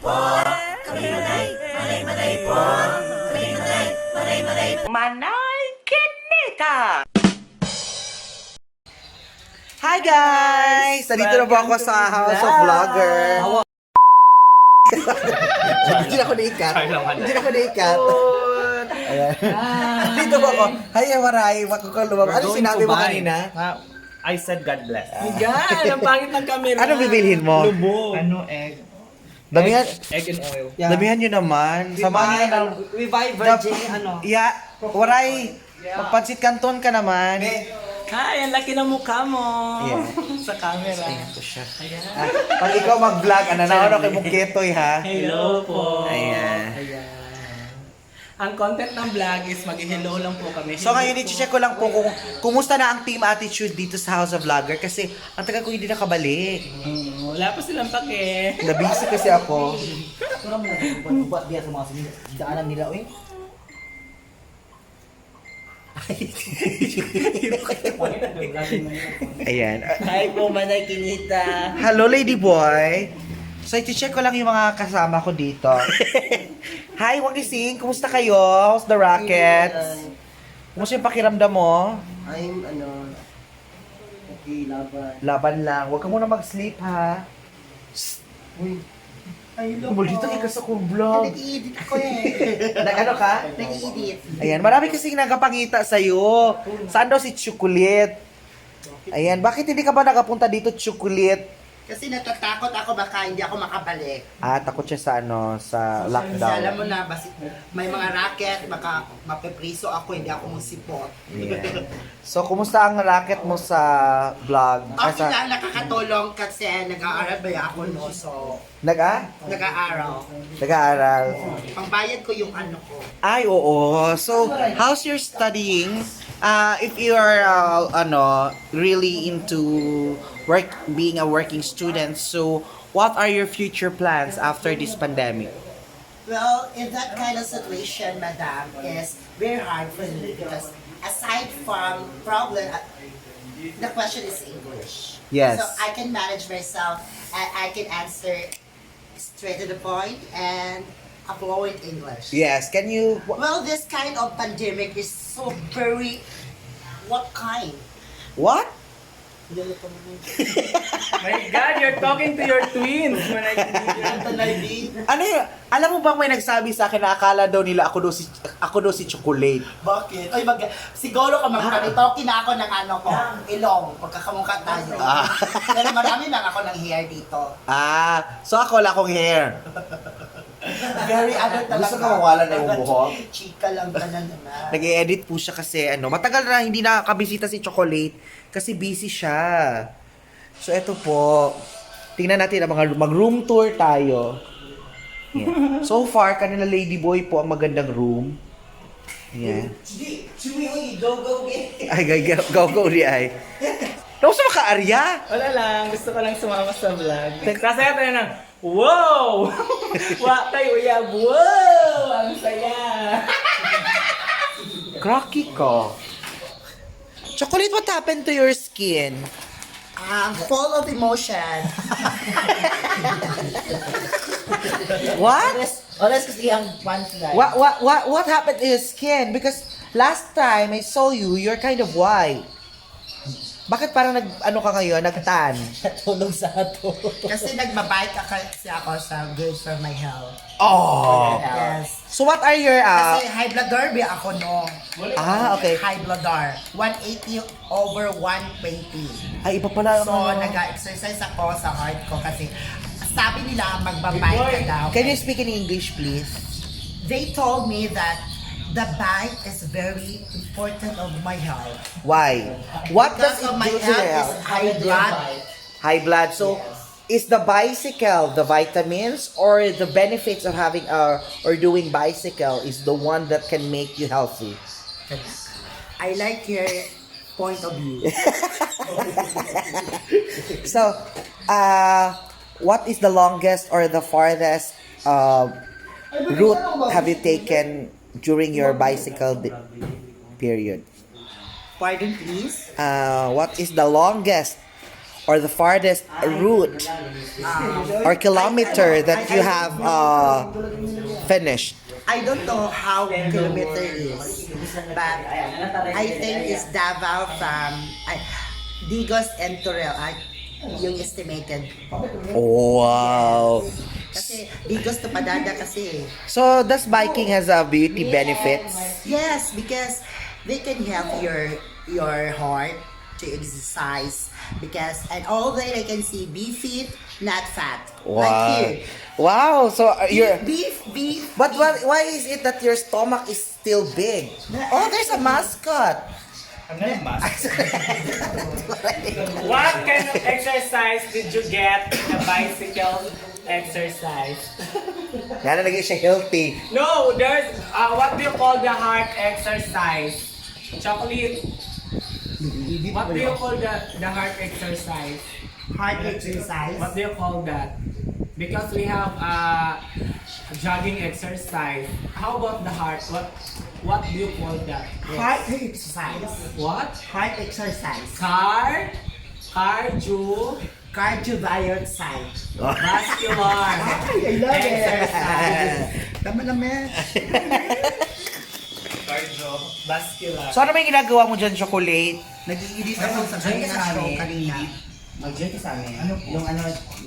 Manay po. Manay, manay, manay. Manay Kinita! Hi guys! Nandito na po ako sa House of Vlogger. Hindi na ako naikat. Hindi na ako naikat. Ayan. Dito po ako. Hi, Waray. Makukulubab. Ano sinabi mo kanina? I said God bless. My God, ang pangit ng camera. Ano bibilhin mo? Lubog. Ano, egg? Damihan, Egg and oil. damihan nyo naman. Samahan nyo na. We buy virgin, ano. Yeah. Waray. Magpansit canton ka naman. Hi, ang laki ng mukha mo. Yeah. Sa camera. Ito siya. Ah, pag ikaw mag-vlog, ano na ano kay Muketoy ha? Hello po. Ayan. Ayan. Ang content ng vlog is mag-hello lang po kami. So ngayon, i-check ko lang po kung kumusta na ang team attitude dito sa House of Vlogger kasi ang tagal ko hindi nakabalik. Wala pa silang pake. Nabisi kasi ako. Ubat biya sa mga daanan nila, uy. Ayan. Hi po, Manay Kinita. Hello, lady boy. So, i-check ko lang yung mga kasama ko dito. Hi, Wagising. Kumusta kayo? How's the rackets? Kumusta yung pakiramdam mo? I'm, ano, okay, laban. Laban lang. Huwag ka muna mag-sleep, ha? Shh. Uy. Ay, Maldita ka sa kong vlog. Nag-i-edit ako eh. Nag-ano ka? Nag-i-edit. Ayan, marami kasing nagapangita sa'yo. Saan daw si Chukulit? Ayan, bakit hindi ka ba nakapunta dito, Chukulit? Kasi natatakot ako baka hindi ako makabalik. Ah, takot siya sa ano, sa Kasi lockdown. alam mo na, basi, may mga racket, baka mapepriso ako, hindi ako musipot. Ayan. So, kumusta ang racket mo sa vlog? Ah, Okay sa, lang, nakakatulong kasi nag-aaral ba ako, no? So, nag, ah? nag-aaral. Nag-aaral. Pangbayad ko yung ano ko. Ay, oo. So, how's your studying? If you are, ano, really into work, being a working student, so, what are your future plans after this pandemic? Well, in that kind of situation, madam, is very hard for me because aside from problem, the question is English. Yes. So I can manage myself and I can answer straight to the point and a fluent English. Yes, can you... Well, this kind of pandemic is so very. What kind? What? My God, you're talking to your twins, Manay Kinita. Ano yun? Alam mo bang may nagsabi sa akin na akala daw nila ako daw si Chocolate. Bakit? Ay, mag, siguro ka magpanitoki na ako ng ano ko, ilong, pagkakamukha tayo. Ah. Pero marami lang ako ng hair dito. Ah, so ako wala akong hair. Very ano talaga. Gusto ka mawala na yung buhok? Chika lang ka na naman. Nag-e-edit po siya kasi ano, matagal na hindi nakakabisita si Chocolate kasi busy siya. So eto po, tingnan natin ang mga mag-room tour tayo. Yeah. So far, kanila Lady Boy po ang magandang room. Yeah. Go, go, go. Ay, go, go, go, go, di ay. Nausa ka, Arya? Wala lang, gusto ko lang sumama sa vlog. Sasaya tayo ng, wow! Wa tayo uyab, wow! Ang saya! Crocky ko. Chocolate, what happened to your skin? Full of emotion. What? Oras kasi ang punchline. What happened to your skin? Because last time I saw you, you're kind of white. Bakit parang nag, ano ka ngayon, nagtan? Tulog sa ato. Kasi nagbabike kasi ako sa good for my health. Oh! Yes. So what are your, Kasi high blood ba ako, no? Ah, okay. High blood. 180 over 120. Ay, iba pala ang So, ano. nag-exercise ako sa heart ko kasi sabi nila magbabike ka daw. Can you speak in English, please? They told me that the bike is very important of my health. Why? What does Because it of my do to health the is health? high blood. High blood. So, is the bicycle the vitamins or the benefits of having a or doing bicycle is the one that can make you healthy? I like your point of view. So, what is the longest or the farthest route have you taken during your bicycle period? Pardon, please? What is the longest or the farthest route or kilometer that you have finished? I don't know how kilometer is, but I think it's Davao from Digos and Torel, yung estimated po. Wow. Kasi Digos to Padada kasi. So does biking has a beauty benefits? Yes, because they can help your heart to exercise because and all that I can see, be fit, not fat. Wow. Like you. Wow. So you're Beef, beef. But why is it that your stomach is still big? Oh, there's a mascot. I'm not a mask. What kind of exercise did you get in the bicycle exercise? Nga na naging siya healthy. No, there's what do you call the heart exercise? Chocolate. What do you call the heart exercise? Heart exercise. What do you call that? Because we have jogging exercise. How about the heart? What do you call that? Heart exercise. What? Heart exercise. Cardio Cardiovascular. vascular I love exercise. it. Tama na, men. Cardio. Vascular. So ano may ginagawa mo dyan, Chocolate? Nag-iidit ako sa Join ka kanina sa show amin. kanina. Mag-join ka sa amin. Ano po? Yung ano,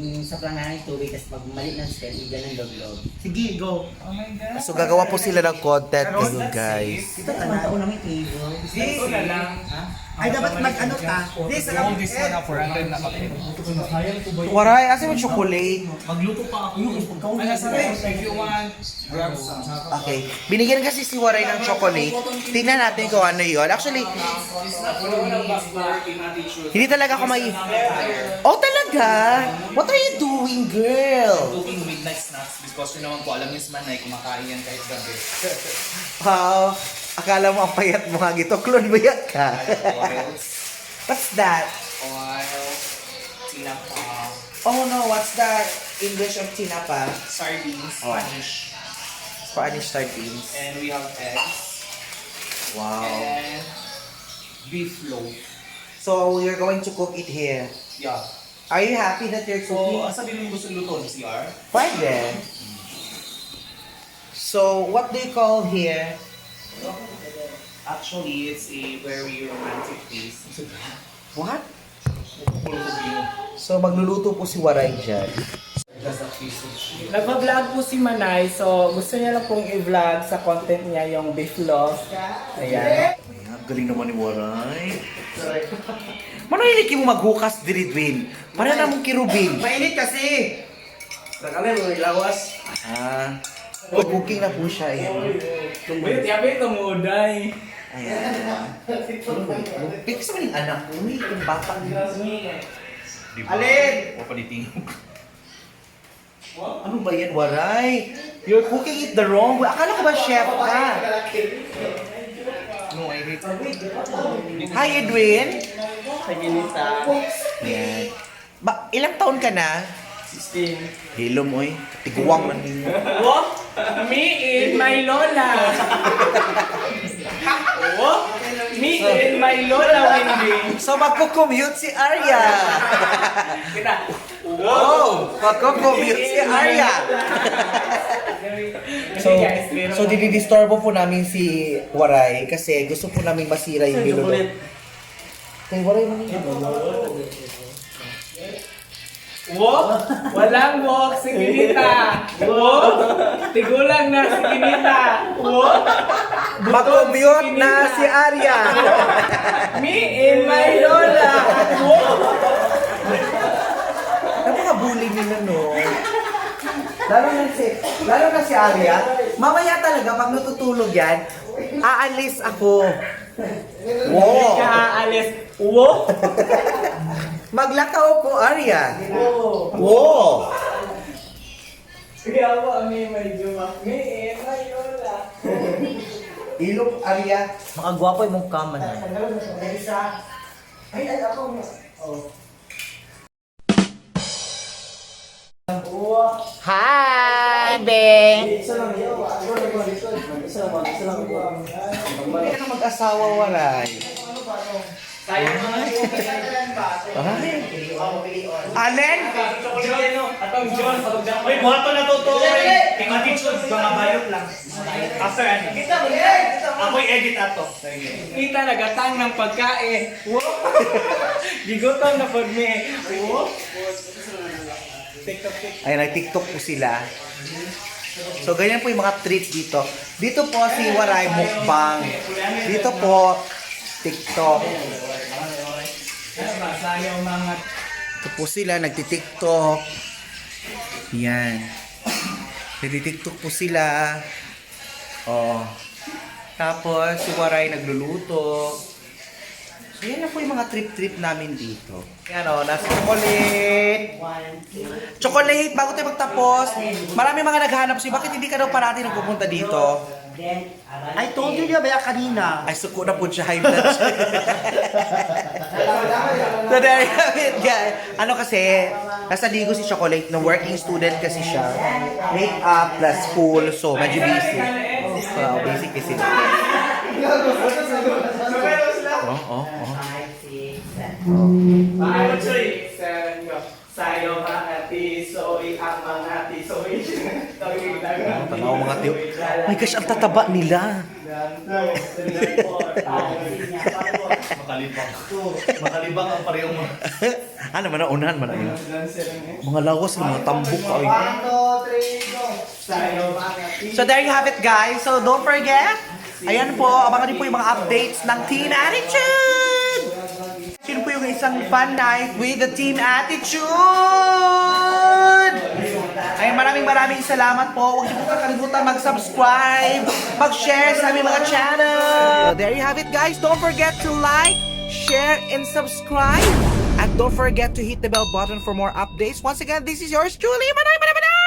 yung sa planganan ng tubig, tapos pag mali ng spell, iga ng loglog. Sige, go. Oh my God. So gagawa po sila ng content ngayon, guys. Dito naman taon namin table. Ito na lang. Ay, dapat mag-ano ka. This one, this one na 400 na kapit. Waray, asa yung chocolate? Magluto pa ako. Ano sa If you want, grab some. Okay. Binigyan kasi si Waray ng chocolate. Tingnan natin kung ano yun. Actually, hindi talaga ako may... Oh, talaga? What are you doing, girl? Cooking midnight snacks because yun naman po, alam niyo si Manay, kumakain yan kahit gabi. Wow. Akala mo ang payat mo nga gito. Clone mo yan ka. Oils, What's that? oil, tinapa, Oh no, what's the English of tinapa? sardines, Oh. Spanish. Spanish sardines. And we have eggs. Wow. And beef loaf. So, you're going to cook it here. Yeah. Are you happy that you're So, cooking? asa din mo gusto luto ni CR? Pwede. So, what do you call here? Actually, it's a very romantic place. What? So, magluluto po si Waray dyan. Just a piece of cheese. Nagpa-vlog po si Manay, so gusto niya lang pong i-vlog sa content niya yung beef loaf. Ayan. Ayan, galing naman ni Waray. Manahili mo maghukas diri, Dwayne. Para na mong kirubin. Mainit kasi! Nakala mo, lawas. Ah. Cooking na po siya. Ayan. Wait, yabi ito mo, Uday. Ayan. Pics mo yung anak ko. Uy, yung bata. Diba? Alin? O paliting. Ano ba yan, Waray? You're cooking it the wrong way. Akala ko ba chef ka? No, I hate Hi, Edwin. Sa ginisa. Ayan. Ba, ilang taon ka na? 16. Hilom, oy. Tiguang man ninyo. What? Me and my lola. What? Me and my lola, Wendy. So, magko-commute si Arya. Kita. Wow! Magko-commute si Arya. So, so dinidisturbo po namin si Waray kasi gusto po namin masira yung niluluto. Kay Waray man yun. Walk? Walang walk si Kinita. Walk? Tigulang na si Kinita. Walk? Mag-commute na si Arya. Me and my lola. Walk? Napaka-bully nila, no? Lalo na si Arya. Mamaya talaga, pag natutulog yan, aalis ako. Wow! Kaalis. Walk? Maglakaw ko, Arya. Wow! Kaya po, me may juma. Me and my lola. Ilong Arya. Makagwapo yung mukha man. Ay, ay, ako. Hi, be! Hindi ka na mag-asawa, Waray. Sayang mga Ay. Allen? Atong John, Uy, buhato na to to. Kay attitude, mga bayot lang. After ano? Ako'y edit ato. Kita nagatang ng pagkain. Wow! Gigutom na pod mi. Wow! TikTok, TikTok. Ayan, nag-TikTok po sila. So, ganyan po yung mga trip dito. Dito po si Waray Mukbang. Dito po, TikTok. Ano ba? Sayo mga Ito po sila, nagti-TikTok. Yan. Nagti-TikTok po sila. Oh. Tapos, si Waray nagluluto. So, yan na po yung mga trip-trip namin dito. Yan o, nasa chocolate. Chocolate, bago tayo magtapos, marami mga naghahanap sa'yo. Bakit hindi ka daw parati nagpupunta dito? I told you ba kanina? Ay, suko na po siya, high blood siya. So there you have it, guys. Ano kasi, nasa ligo si Chocolate, no working student kasi siya. Make-up plus school, so medyo busy. So, busy kasi. Oh. 5, 6, 7, go. Sayo mga tisoy, ang mga tisoy. Oh, tanaw mga tiyo. My gosh, ang tataba nila. Makalibang. Makalibang ang parehong mga. Ano man, unahan man na. Mga lawas, mga tambok. Ay. So there you have it, guys. So don't forget, ayan po, abangan niyo po yung mga updates ng Team Attitude! Yun po yung isang fun night with the Team Attitude! Ay, maraming maraming salamat po. Huwag niyo po kakalimutan mag-subscribe, mag-share sa aming mga channel. So there you have it, guys. Don't forget to like, share, and subscribe. And don't forget to hit the bell button for more updates. Once again, this is yours truly, Manay Manay Manay!